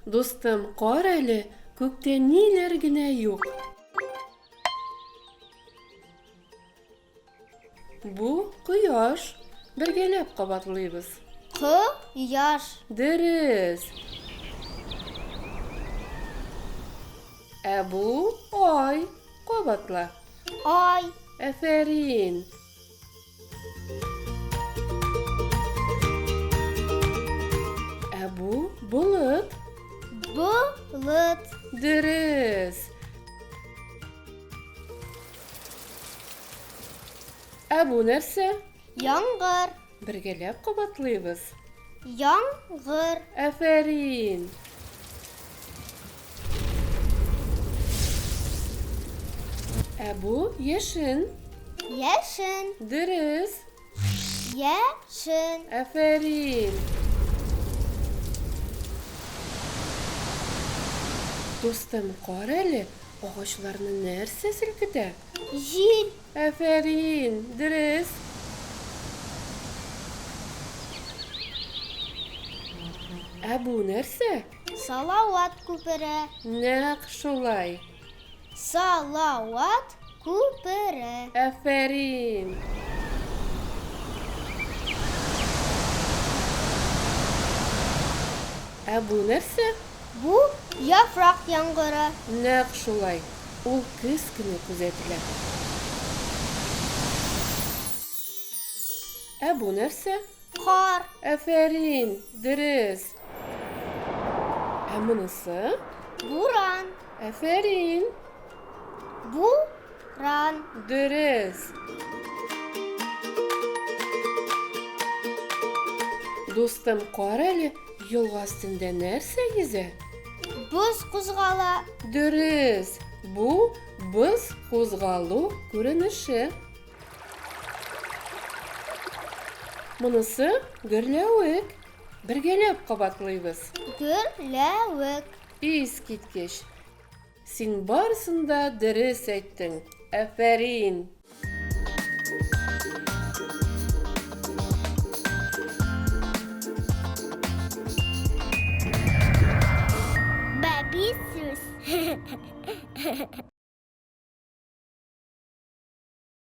Дустым, кара әле, күктә ниләр генә юк. Бу кояш. Бергәләп кабатлыйбыз. Кояш. Дөрес. Ә бу ай. Кабатла. Ай. Әфәрин. Ә бу болыт. Болыт. Дөрес. Ә бу нәрсә? Яңгыр. Бергәләп кабатлыйбыз. Яңгыр. Әфәрин. Ә бу яшен. Яшен. Дөрес. Яшен. Әфәрин. Дустым, кара әле, агачларны нәрсә селкетә? Җил. Әфәрин, дөрес. Ә бу нәрсә? Салават күпере. Нәкъ шулай. Салават күпере. Әфәрин. Ә бу нәрсә? Бу яфрак яңгыры. Нәкъ шулай. Ул көз көне күзәтелә. Ә бу нәрсә? Кар. Әфәрин, дөрес. Ә монысы? Буран. Әфәрин. Буран. Дөрес. Дустым, кара әле, елга өстендә нәрсә йөзә? Боз кузгала. Дөрес. Бу боз кузгалу күренеше. Монысы гөрләвек. Бергәләп кабатлыйбыз. Гөрләвек. Искиткеч. Син барысын да дөрес әйттең. Афәрин!